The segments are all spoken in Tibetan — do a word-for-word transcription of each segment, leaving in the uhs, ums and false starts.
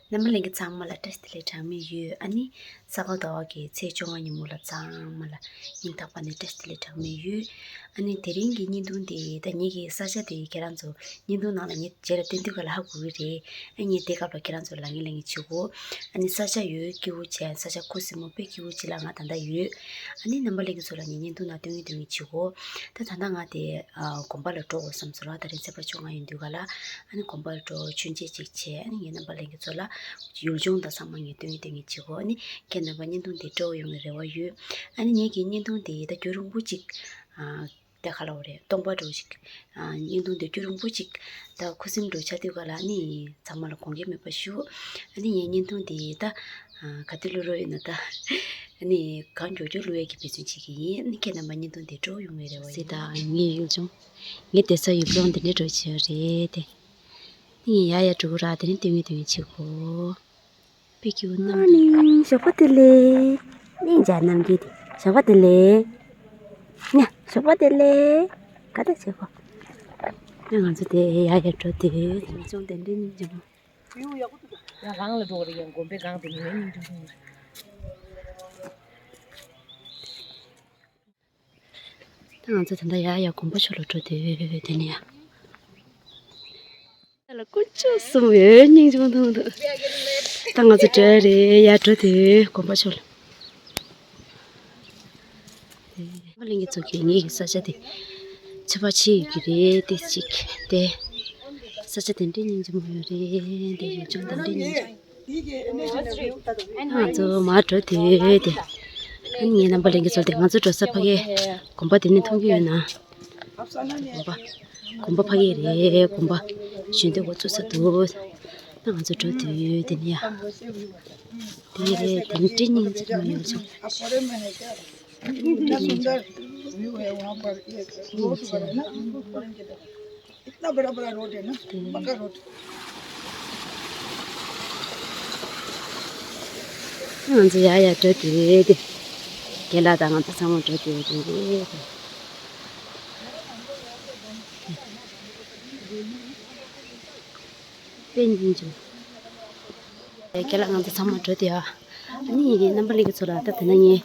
རྣམ་པ་ལྷན་རྒྱས་ཚང་མ་ལ་བཀྲ་ཤིས་བདེ་ལེགས་གྲངས་མེད་ཡོད། ཨ་ནི་ས་ག་ཟླ་བ་གི་ཚེས་བཅོ་ལྔ་ཉིན་མོ་ལ་ཚང་མ་ལ་སྙིང་ཐག་པ་ནས་བཀྲ་ཤིས་བདེ་ལེགས་གྲངས་མེད་ཡོད། ཨ་ནི་དེ་རིང་གི་བརྙན་ཐུང་དེ་ད་ངེད་ཀྱི་ས་ཆ་དེ་ཁྱེད་རང་ཚོ་བརྙན་ཐུང་ནང་ལ་ངས་རྗེས་ལ་བསྟན་དུས་ག་ལ་ཧ་གོ་གི་རེད། ཨ་ངས་དེ་སྐབས་ལ་ཁྱེད་རང་ཚོ་ལ་ངས་ལབ་ངེས་བྱེད་གོ། ཨ་ནི་ས་ཆ་ཡོད་སྐྱིད་པོ་བྱས། ས་ཆ་ཁུ་སིམ་པོ་དཔེ་སྐྱིད་པོ་ཅིག་ལ་ང་ད་ལྟ་ཡོད། ཨ་ནི་རྣམ་པ་ལྷན་རྒྱས་ཚོ་ལ་ངས་བརྙན་ཐུང་ནང་སྟོན་གི་སྟོན་གི་བྱེད་གོ། ད་ད་ལྟ་ང་དེ་ཨ་དགོན་པ་ལ་འགྲོ་དགོས་བསམ་སོང་ར། ད་རེས་ཚེས་པ་བཅོ་ལྔ་ཡིན་དུས་ག་ལ། ཨ་ནི་དགོན་པ་ལ་འགྲོ་མཆོད་མཇལ་ཅིག་བྱས། ཨ་ནི་ངས་རྣམ་པ་ལྷན་རྒྱས་ཚོ་ལ་ཡུལ་ལྗོངས་དང་ཚང་མ་ངས་སྟོན་གི་སྟོན་གི་བྱེད་གོ། ཨ་ནི་ཁྱེད་རྣམ་པ་བརྙན་ཐུང་དེ་སྤྲོ་བོ་ཡོང་བའི་རེ་བ་ཡོད། ཨ་ནི་ངེད་ཀྱི་བརྙན་ཐུང་དེ་ད་རྒྱུན་རིང་པོ་ཅིག་ཨ་ད་ག་ལ་འོ་རེད། སྟོང་པ་འདྲ་བོ་ཞིག་ཨ་བརྙན་ཐུང་འདི་རྒྱུན་རིང་པོ་ཅིག་ད་ཁུ་སིམ་འདྲ་བོ་ཆགས་དུས་ག་ལ། ཨ་ནི་ཚང་མ་ལ་དགོངས་འགལ་མེད་པ་ཞུ། ཨ་ནི་ངའི་བརྙན་ཐུང་འདི་ད་ཨ་ག་དུས་བླུག་རོགས་ཡོད་ན། ད་ཨ་ནི་གང་མགྱོགས་མགྱོགས་བླུག་ཡས་ཀྱི་འབད་བརྩོན་བྱེད་ཀྱི་ཡིན། ཨ་ནི་ཁྱེད་རྣམ་པ་བརྙན་ཐུང་འདི་སྤྲོ་བོ་ཡོང་བའི་རེ་བ་ཡོད། ད་ངའི་ཡུལ་ལྗོངས། ངའི་བསྡད་ས་ཡུལ་ལྗོངས་འདི་འདྲ་འདྲ་བོ་ཅིག་རེད་དེ། ཨ་ནི་ཡ་ཡ་འགྲོ་གི་ར། དེ་ནས་སྟོན་གི་སྟོན་གི་བྱེད་གོ། པེ་ཀྱུ་ནམ། Morning. ཞོགས་པ་བདེ་ལེགས། ནི་འཇའ་རྣམ་རྒྱལ་དེ། ཞོགས་པ་བདེ་ལེགས། ནི་ཞོགས་པ་བདེ་ལེགས། ག་ད་བྱེད་གོ། ནི་ང་ཚོ་དེ་ཡ་ཡ་འགྲོ་དུས་ཅུང་དེ་འདྲའི་སྙིང་རྗེ་མོ། ཡང་གང་ལ་འགྲོ་གི་རེད། ཡང་དགོན་པའི་སྒང་དེ་ངའི་སྙིང་རྗེ་མོ། ད་ང་ཚོ་ད་ལྟ་ཡ་ཡ་དགོན་པ་ཕྱོགས་ལ་འགྲོ་དུས་དེ་ནས་ཡ། ད་ལ་དཀོན་མཆོག་གསུམ་ཡོད། སྙིང་རྗེ་མོ་འདུག་འདུག་ད་ང་ཚོ་འགྲོ་རེད་ཡ། འགྲོ་དུས་དགོན་པ་ཕྱོགས་ལ། ཨ་ལེན་གྱི་ཚོ་གིས་ངེད་ཀྱི་ས་ཆ་དེ་ཚོད་དཔག་བྱེད་ཀྱི་རེད། ཏིས་ཅིག་དེ་ས་ཆ་དེ་འདྲའི་སྙིང་རྗེ་མོ་ཡོད་རེད། དེ་ཡུལ་ལྗོངས་དེ་འདྲའི་སྙིང་རྗེ་མོ། ང་ཚོ་མར་འགྲོ་དུས་དེ། ཨ་ནི་ངའི་རྣམ་པ་ལྷན་རྒྱས་ཚོ་དེ་ང་ཚོ་འགྲོ་ས་ཕ་གིའི་དགོན་པ་དེ་ནས་མཐོང་གི་ཡོད་ན། དགོན་པ། དགོན་པ་ཕ་གི་རེད། དགོན་པ་གཞོན་དུས་འགོ་བཙུགས་ས་འདུག་ད་ང་ཚོ་འགྲོ་དུས་དེ་ནས་ཡ། དེ་རེད། དེ་འདྲའི་སྙིང་རྗེ་མོ་ཡོད་ཅིང་། इतना बड़ा बड़ा रोड है ना, पक्का रोड। ང་ཚོ་ཡ་ཡ་འགྲོ་དུས་དེ། རྒན་ལགས་དང་ང་ཚོ་ཚང་མ་འགྲོ་དུས་དེ། དཔེ་སྙིང་རྗེ། རྒན་ལགས་ང་ཚོ་ཚང་མ་འགྲོ་དུས་ཨ། ཨ་ནི་རྣམ་པ་ལྷན་རྒྱས་ཚོ་ལ་ད་དེ་ན་ངས་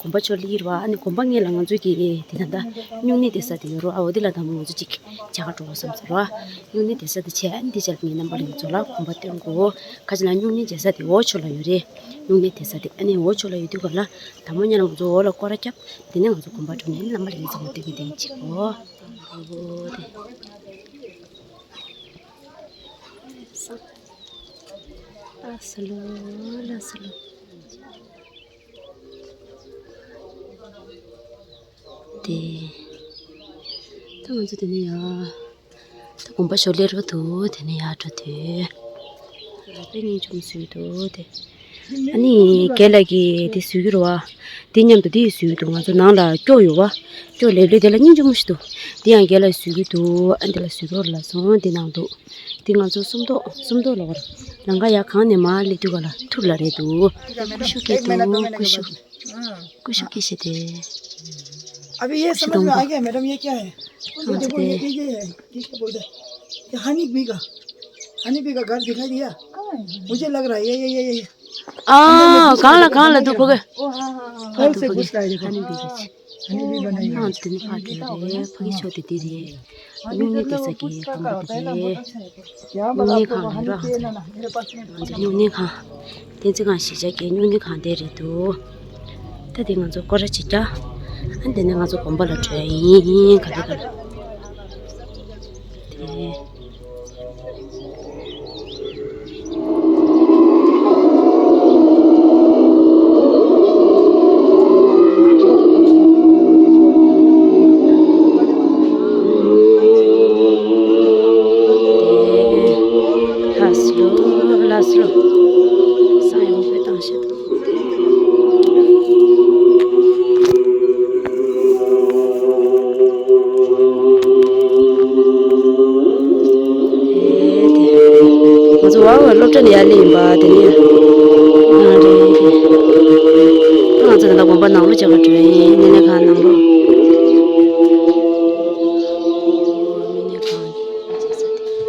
དགོན་པ་ཕྱོགས་སླེབས་ཀྱི་རེད་པ། ཨ་ནི་དགོན་པ་སྔོན་ལ་ང་ཚོ་གི་དེ་ད་ལྟ་སྨྱུང་གནས་བསྡད་ས་དེ་ཡོད་རེད་པ། ཨ་འོ་དེ་ལ་དང་པོ་ང་ཚོ་ཅིག་བྱ་ག་འགྲོ་དགོས་བསམ་སོང་ར། སྨྱུང་གནས་བསྡད་ས་དེ་བྱས། ཨ་ནི་དེ་བྱས་ལ་ངས་རྣམ་པ་ལྷན་རྒྱས་ཚོ་ལ་དགོན་པ་སྟོན་དགོས། ཁ་ཅིག་ལ་སྨྱུང་གནས་བྱེད་ས་དེ་འོག་ཕྱོགས་ལ་ཡོད་རེད། སྨྱུང་གནས་བསྡད་ས་དེ། ཨ་ནི་འོག་ཕྱོགས་ལ་ཡོད་དུས་ག་ལ་དང་པོ་ཉིད་ལ་ང་ཚོ་འོག་ལ་སྐོར་ར་བརྒྱབ། དེ་ནས་ང་ཚོ་དགོན་པ་འགྲོ་ནས་རྣམ་པ་ལྷན་རྒྱས་ཚོ་ལ་སྟོན་གི་དེ་ཅིག་གོ། ལགས་སོ་ལོ། ལགས་སོ་ལོ། དེ། ད་ང་ཚོ་དེ་ནས་ཡ། ད་དགོན་པ་ཕྱོགས་སླེབས་རོགས་འདུག་དེ་ནས་ཡར་འགྲོ་དུས། དཔེ་སྙིང་རྗེ་མོ་བཟོས་འདུག་དེ། ཨ་ནི་རྒན་ལགས་ཀྱིས་དེ་བཟོས་ཀྱི་རེད་པ། དེ་མཉམ་དུ་དེ་བཟོས་ཀྱི་འདུག་ང་ཚོ་ནང་ལ་སྐྱོགས་ཡོད་པ། སྐྱོགས་ལེབ་ལེབ་དེ་ལ་སྙིང་རྗེ་མོ་ཞིག་འདུག་དེ་ཡང་རྒན་ལགས་བཟོས་ཀྱི་འདུག་ཨ་འདི་ལ་བཟོས་རོགས་ལབ་སོང་། དེ་ནང་འདུག་དེ་ང་ཚོ་སུམ་མདོ། སུམ་མདོ་ལ་འོར། ལམ་ཁ་ཡར་གང་ནས་མར་སླེབས་དུས་ག་ལ་ཐུར་ལ་རེད་འདུག་ཀུ་ཤུ་སྐད་འདུག་ཀུ་ཤུ། ཀུ་ཤུ་སྐད་བཤད་དེ། अभी ये समझ में आ गया मैडम, ये क्या है? ང་ཚོ་དེ། ये, ये, ये, ये क्या बोलते हैं? ये हनी बी का, हनी बी का घर दिखाई दिया? मुझे लग रहा है, ये, ये, ये, ये। ཨ། གང་ལ་གང་ལ་འདུག་ཕ་གི། फूल से घुस रहा है, देखो। हनी बी का। हनी बी बनाई है। ང་ཚོ་དེ་ནི་ཕ་གི་རེད། ཕ་གི་ཕྱོགས་དེ་དེ་རེད། སྨྱུང་གནས་བསྡད་ས་གི་དགོན་པ་དེ་རེད། སྨྱུང་གནས་ཁང་ལ་ཡོད་ར། ང་ཚོ་སྨྱུང་གནས་ཁང་། བསྟན་འཛིན་ཁང་གཞིས་ཆགས་ཀྱི་སྨྱུང་གནས་ཁང་དེ་རེད་འདུག་ད་དེ་ང་ཚོ་སྐོར་ར་བྱེད་རྒྱུ། ཨ་དེ་ནས་ང་ཚོ་དགོན་པ་ལ་འགྲོ་ཡ་ཡིན། ག་དེ་ག་ལ། དེ། ལགས་སོ། ལགས་སོ། ས་ཡོང་བའི་ཏང་ཤེས་དང་། ཨེ་དེ། ང་ཚོ་ཝ་ཝ་སློབ་གྲྭ་ནས་ཡར་སླེབས་ཡིན་པ། དེ་ནས་ཡར་ནང་རེད། ང་ཚོ་ད་ལྟ་དགོན་པ་ནང་ལོགས་བྱས་པ་འགྲོ་ཡིན། སྨྱུང་གནས་ཁང་ནང་ལོགས། སྨྱུང་གནས་ཁང་བྱེད་ས་དེ། དེ་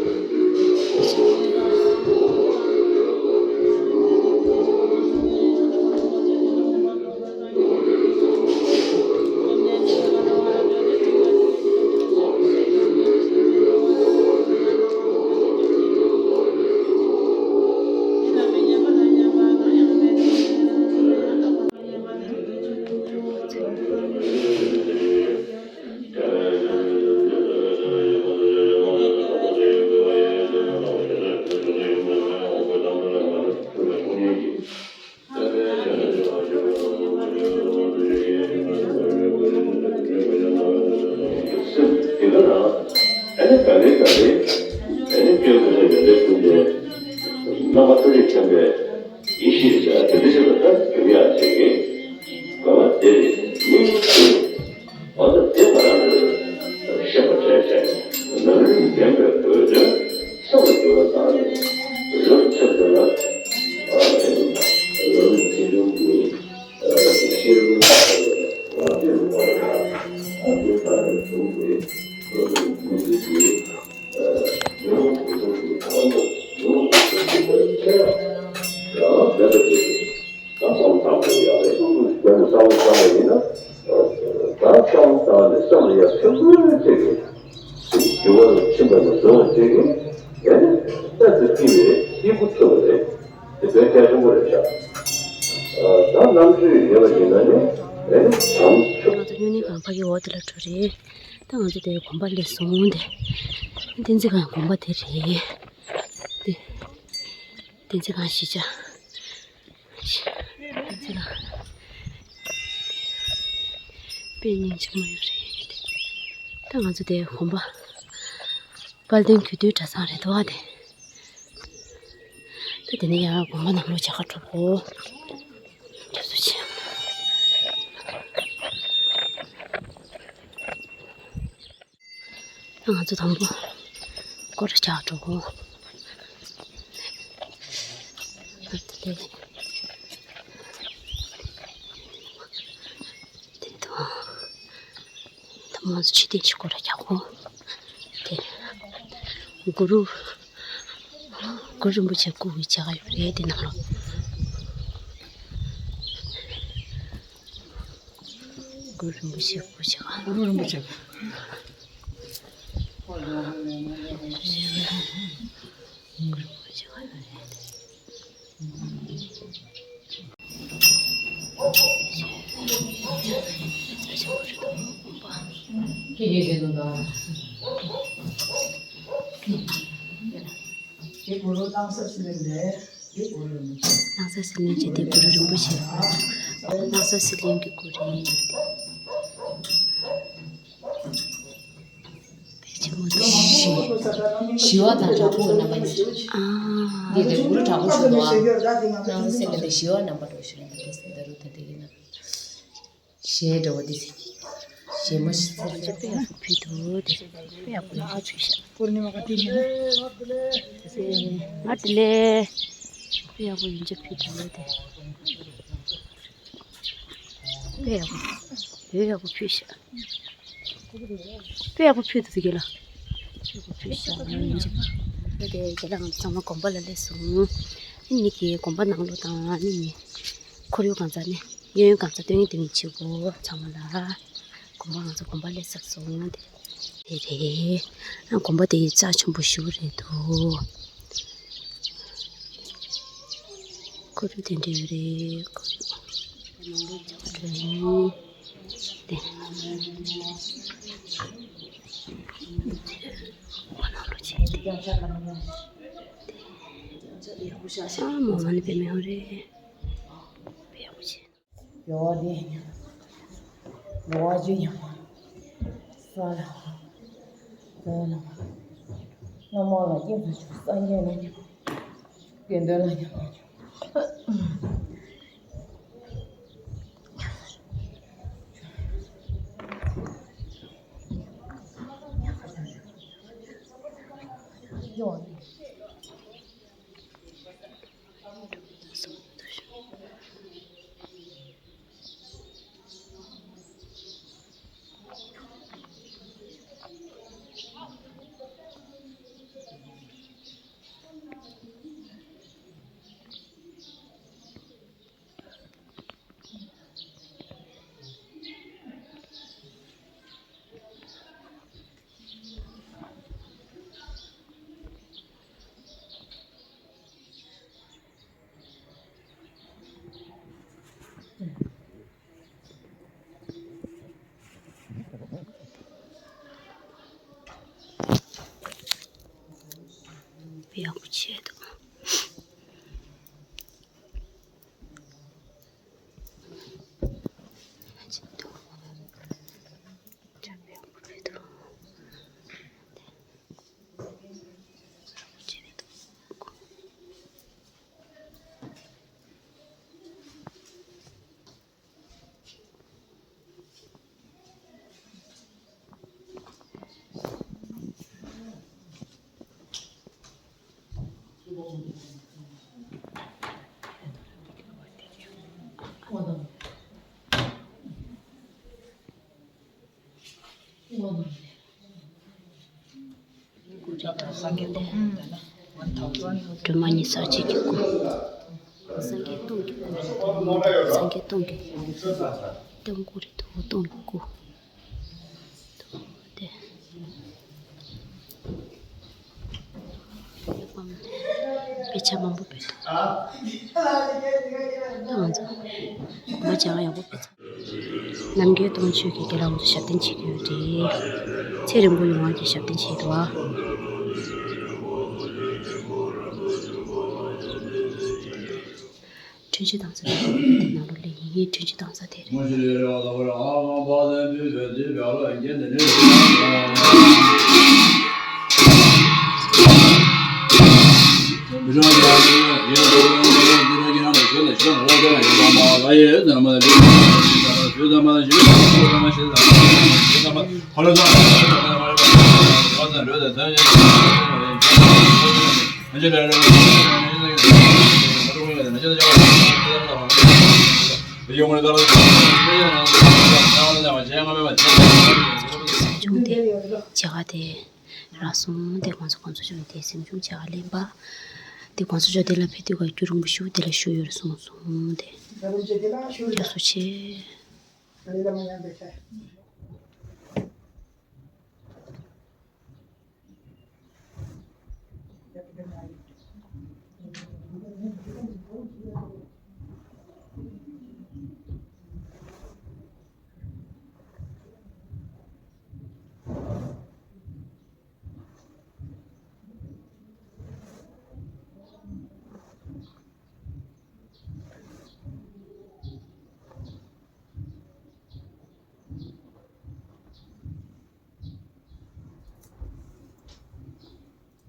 རེད། ཨ་ཁུ་རེ་ཁྲམ་པའི་ཡེ་ཤེས་ཀྱི་དེ་འདྲ་ཞིག་ལ་ལྟར་གྱུར་ཡག་ཅིག་གི་གོ་བ་དེ་རེད། མི་ཡིན་ཏེ། འོ་ན་དེ་མ་རང་ལ་ཤེས་པ་སྤྲད་བྱས་ནམ་རིམ་ལྡན་པའི་འོད་དོན་སེམས་ལ་འགྱུར་བ་བཏང་ནས་རིམ་ཆེན་པོ་ལ་ཨ་ནི་རང་རིག་ཆེ་ཆུང་གི་ཤེས་རིག་ལ་ང་ཚོས་རིག་པ་དང་ཨ་ནི་ལྟ་ནས་བྱུང་བའི་རིག་པའི་མི་ཚེ་གི་ང་ཚོ་སྨྱུང་གནས་ཁང་ཕ་གི་འོག་དེ་ལ་འགྲོ་རེད། ད་ང་ཚོ་དེ་དགོན་པ་སླེབས་སོང་། དེ་བསྟན་འཛིན་སྒང་དགོན་པ་དེ་རེད། དེ་བསྟན་འཛིན་སྒང་གཞིས་ཆགས། བསྟན་འཛིན་སྒང་། དཔེ་སྙིང་རྗེ་མོ་ཡོད་རེད། ད་ང་ཚོ་དེ་དགོན་པ། དཔལ་ལྡན་རྒྱུད་སྟོད་གྲྭ་ཚང་རེད་འདུག་ཨ་དེ། ད་དེ་ནས་ཡང་དགོན་པ་ནང་ལོགས་མཇལ་ཁ་འགྲོ་དགོས། རྒྱབ་སྐྱོར་བྱེད། ང་ཚོ་དང་པོ་སྐོར་ར་རྒྱག་འགྲོ་གོ། དེ་དང་། དང་པོ་ང་ཚོ་ཆོས་སྡིངས་ཀྱི་སྐོར་ར་རྒྱག་གོ། དེ། གུ་རུ། གུ་རུ་རིན་པོ་ཆེ་སྐུ་གི་མཇལ་ཁ་ཡོད་རེད་དེ་ནང་ལོགས། གུ་རུ་རིན་པོ་ཆེ་སྐུ་མཇལ་ཁ། གུ་རུ་རིན་པོ་ཆེ། གུ་རུ་རིན་པོ་ཆེ། ཁྱེད་ཀྱིས་བྱེད་དོ་དང་། དེ་གུ་རུ་སྣང་ས་སི་ལིང་རེད། དེ་གུ་རུ་རིན་པོ་ཆེ། སྣང་ས་སི་ལིང་ཆེ་དེ་གུ་རུ་རིན་པོ་ཆེ། སྣང་ས་སི་ལིང་གི་སྐུ་རེད། དཔེ་ཆེན་པོ་འདུག་ཞི་བ་དང་དྲག་པོའི་རྣམ་པ་ཡོད། ཨ། འདི་ལས་གུ་རུ་དྲག་པོ་ཞུ་འདུག་ཨ། སྣང་ས་སི་ལིང་དེ་ཞི་བ་རྣམ་པ་འགྲོ་ཞུ་རེད། འདི་ད་རུ་ད་དེ་གི་ན། གཞས་འདྲ་བོ་འདི་ཟེར་གྱི། གཞས་མ་ཞིག་ཚར་ཅིག་དཔེ་ཡག་པོ་ཕུལ་འདུག་དེ། དཔེ་ཡག་པོ་ཡིན་ཆ་ཕུལ་ཤག་ང་དེ་ལས། དཔེ་ཡག་པོ་ཡིན་ཆ་ཕུལ་འདུག་དེ། དཔེ་ཡག་པོ། དཔེ་ཡག་པོ་ཕུལ་ཤག་དཔེ་ཡག་པོ་ཕུལ་འདུག་དེ་ག་ལ། དཔེ་ཡག་པོ་ཕུལ་ཤག་ཡིན་ཆ། དེ་དེ་ག་ལ་ང་ཚང་མ་དགོན་པ་ལ་སླེབས་སོང་། ཨ་ནི་གི་དགོན་པ་ནང་ལོགས་དང་ཨ་ནི་ནི། ཁོར་ཡུག་གང་ཚ་ནི། གཡས་གཡོན་གང་ཚ་སྟོན་གྱི་དེ་མི་བྱེད་གོ་ཚང་མ་ལ། དགོན་པ་ང་ཚོ་དགོན་པ་སླེབས་ཚར་སོང་དེ། དེ་རེད། ཨ་དགོན་པ་དེ་རྩ་ཆེན་པོ་ཞིག་རེད་འདུག་ཁོར་ཡུག་དེ་འདྲ་ཡོད་རེད། ཁོར་ཡུག་ནང་ལོགས་ཆ་འགྲོ་ཡིན། དེ། དགོན་པ་ནང་ལོགས་ཆ་དེ། ཨ་མོ་མ་ནི་པའི་མེ་ཧོ་རེད། དཔེ་ཡག་པོ་བྱས། ཡོ་དེ་ཉམས། ཡོ་ཅི་ཉམས། ས་ལ། ས་ལ། སྔ་མོ་ལ་སྐྱེས་སུ་ཆུག་སངས་རྒྱས་ལ་ཉམས། དགེ་འདུན་ལ་ཉམས། ཡོ། དཔེ་ཡག་པོ་བྱས་འདུག་སྒྲོལ་མ་ཉི་ཤུ་རྩ་གཅིག་གི་སྐུ། སངས་རྒྱས་སྟོང་གི་སྐུ་རེད། སངས་རྒྱས་སྟོང་གི་སྟོང་སྐུ་རེད་དོ། སྟོང་གི་སྐུ་དེ། དཔེ་ཆ་མང་པོ་ཕུལ་འདུག་ང་ཚོ་མ་བྱ་བ་ཡག་པོ་ཕུལ་ཚར། རྣམ་རྒྱལ་སྟོང་མཆོད་ཀྱི་དགེ་ལགས་ཚོ་ཞབས་བརྟན་བྱེད་ཀྱི་ཡོད་རེད། ཚེ་རིང་པོ་ཡོང་བ་གྱི་ཞབས་བརྟན་བྱེད་འདུག་ཨ། ཁྲུན་ཆེ་དང་ཚོ་དེ་ནང་ལོ་ལས་ཡིན་ཡིན། ཁྲུན་ཆེ་དང་ཚོ་དེ་རེད། སེམས་ཆུང་དེ་བྱ་བ་དེ་རག་སོང་། དེ་གོང་ས་གོང་ས་མཆོག་གི་དེ་སེམས་ཆུང་བྱ་བ་ལེན་པ། དེ་གོང་ས་མཆོག་དེ་ལ་ཕེབས་དུས་ཀ་རྒྱུན་རིང་པོ་ཞིག་དེ་ལ་བཞུགས་ཡོད་རེད་གསུངས་སོང་། དེ་རྒྱ་མཚོ་ཆེ།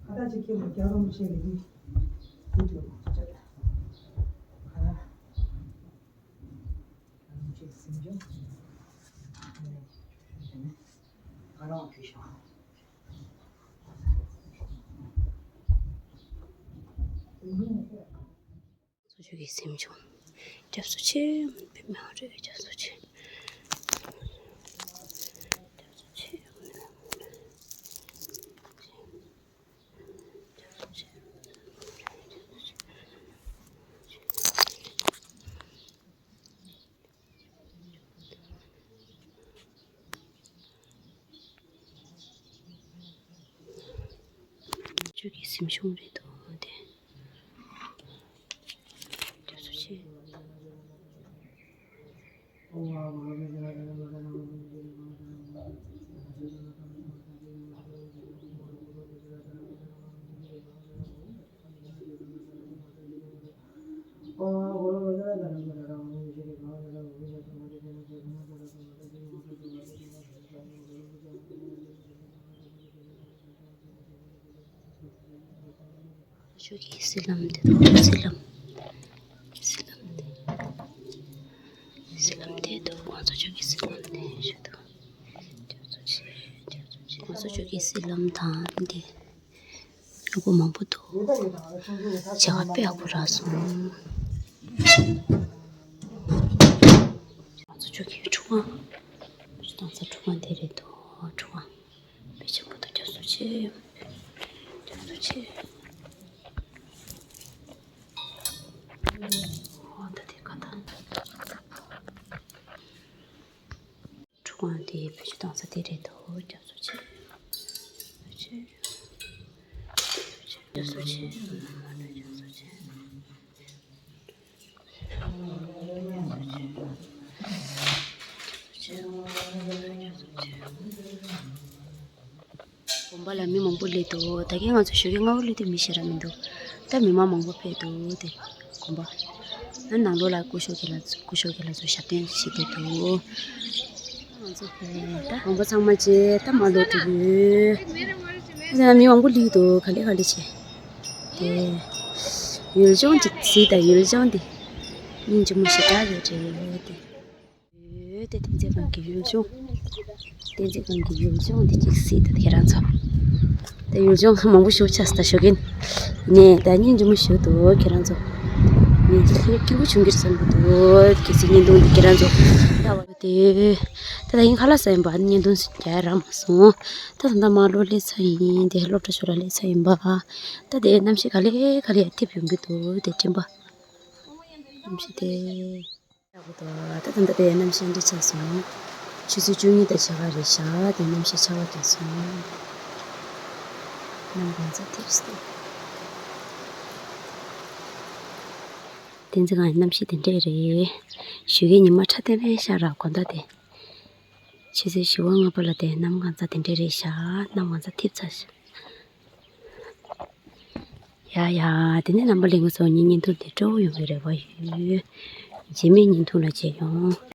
ཁ་ཏ་ཅིག་ཁྱེད་ལ་རྒྱག་རོགས་བྱེད་ལེ་གི། འདི་དུ་ཁ་ཏ། ཁྱེད་སེམས་ཆུང་། ང་རང་བུད་ཤོག་ཚོ་ཆོས་ཀྱི་སེམས་བྱུང་། སྐྱབས་སུ་མཆི། བོད་མི་ཧོར་རེ་སྐྱབས་སུ་མཆི། སྐྱབས་སུ་མཆི། ཆོས་ཀྱི་སེམས་བྱུང་རེད་དོ་དེ། སྐྱབས་སུ་མཆི། ཆོས་ཀྱི་སྲིད་ལམ་དེ་དང་སྲིད་ལམ། སྲིད་ལམ་དེ། སྲིད་ལམ་དེ་དང་ང་ཚོ་ཆོས་ཀྱི་སྲིད་ལམ་དེ་ཞུ་དང་། སྐྱབས་སུ་མཆི། སྐྱབས་སུ་མཆི། ང་ཚོ་ཆོས་ཀྱི་སྲིད་ལམ་དང་དེ། ཡག་པོ་མང་པོ་འདུག་བྱ་བ་དཔེ་ཡག་པོ་རག་སོང་། ང་ཚོ་ཆོས་ཀྱི་ཁྲུས་ཁང་། ཆུ་དྭངས་ས་ཁྲུས་ཁང་དེ་རེད་དོ། ཁྲུས་ཁང་དཔེ་ཆེན་པོ་འདུག་སྐྱབས་སུ་མཆི། སྐྱབས་སུ་མཆི། འོ་ད་དེ་ག་ད། ཁྲུས་ཁང་དེ་བེད་སྤྱོད་གཏོང་ས་དེ་རེད་དོ། སྐྱབས་སུ་མཆི། སྐྱབས་སུ་མཆི། སྐྱབས་སུ་མཆི། དགོན་པ་ལ་མི་མང་པོ་སླེབས་འདུག་ད་གིན་ང་ཚོ་ཞོགས་ཀས་སྔ་པོ་སླེབས་དུས་མི་ཞེ་དྲག་མི་འདུག་ད་མི་མང་མང་པོ་ཕེབས་འདུག་དེ་དགོན་པ། ཨ་ནང་ལོགས་ལ་སྐུ་ཞབས་ཀྱི་ལ་སྐུ་ཞབས་ཀྱི་ལ་ཚོ་ཞབས་བརྟན་བྱེད་བསྡད་འདུག་ང་ཚོ་ཕེབས་ད་དགོན་པ་ཚང་མ་བཅས་ད་མ་ལོག་འགྲོ་གི་ཡོད། ད་མི་མང་པོ་སླེབས་འདུག་ག་ལེ་ག་ལེ་བྱས། དེ་ཡུལ་ལྗོངས་ཅིག་གཟིགས་དང་ཡུལ་ལྗོངས་དེ་སྙིང་རྗེ་མོ་ཞེ་དྲག་ཡོད་རེད་དེ། ཡོད་དེ་བསྟན་འཛིན་སྒང་གི་ཡུལ་ལྗོངས། བསྟན་འཛིན་སྒང་གི་ཡུལ་ལྗོངས་འདི་གཅིག་གཟིགས་དང་ཁྱེད་རང་ཚོ། ད་ཡུལ་ལྗོངས་མང་པོ་ཞིག་ཆགས་སོང་ད་ཞོགས་ཀས་ནས་ད་སྙིང་རྗེ་མོ་ཞིག་འདུག་ཁྱེད་རང་ཚོ། ངས་ད་སྐྱིད་པོ་བྱུང་གི་རེད་བསམ་གྱི་འདུག་གལ་སྲིད་བརྙན་ཐུང་འདི་ཁྱེད་རང་ཚོ་ལྟ་བ་དེ། ད་ད་ཡིན་ཁ་ལག་ཟ་ཡིན་པ་བརྙན་ཐུང་རྒྱག་རག་མ་སོང་། ད་ད་ད་མ་གློ་ལས་ཚ་ཡིན་དེ་སློབ་གྲྭ་ཞོར་ལ་ལས་ཚ་ཡིན་པ། ད་དེ་གནམ་གཤིས་ག་ལེ་ག་ལེ་ཐེབས་ཡོང་གི་འདུག་དེ་སྤྲིན་པ། གནམ་གཤིས་དེ། ཡག་པོ་འདུག་ད་ད་ལྟ་དེ་གནམ་གཤིས་འདི་ཆགས་སོང་། ཆུ་ཚོད་བཅུ་གཉིས་དང་ཕྱེད་ཀ་རེད་ཤག་དེ་གནམ་གཤིས་ཆར་པ་བརྒྱབ་སོང་། གནམ་གང་ཚ་ཐིབས་སོང་། བསྟན་འཛིན་ཁང་གི་གནམ་གཤིས་དེ་འདྲས་རེད། ཞོགས་ཀས་ཉི་མ་ཁྲ་ཏན་ཏན་ཤར་རག་དགོང་དག་དེ། ཆུ་ཚོད་བཞི་པ་ལྔ་པ་ལ་དེ་གནམ་གང་ཚ་དེ་འདྲས་རེད་ཤག་གནམ་གང་ཚ་ཐིབས་ཚ་ཤག་ཡ་ཡ། དེ་ནས་རྣམ་པ་ལྷན་རྒྱས་ཚོ་ངའི་བརྙན་ཐུང་འདི་སྤྲོ་པོ་ཡོང་གི་རེ་བ་ཡོད། རྗེས་མའི་བརྙན་ཐུང་ལ་མཇལ་ཡོང་།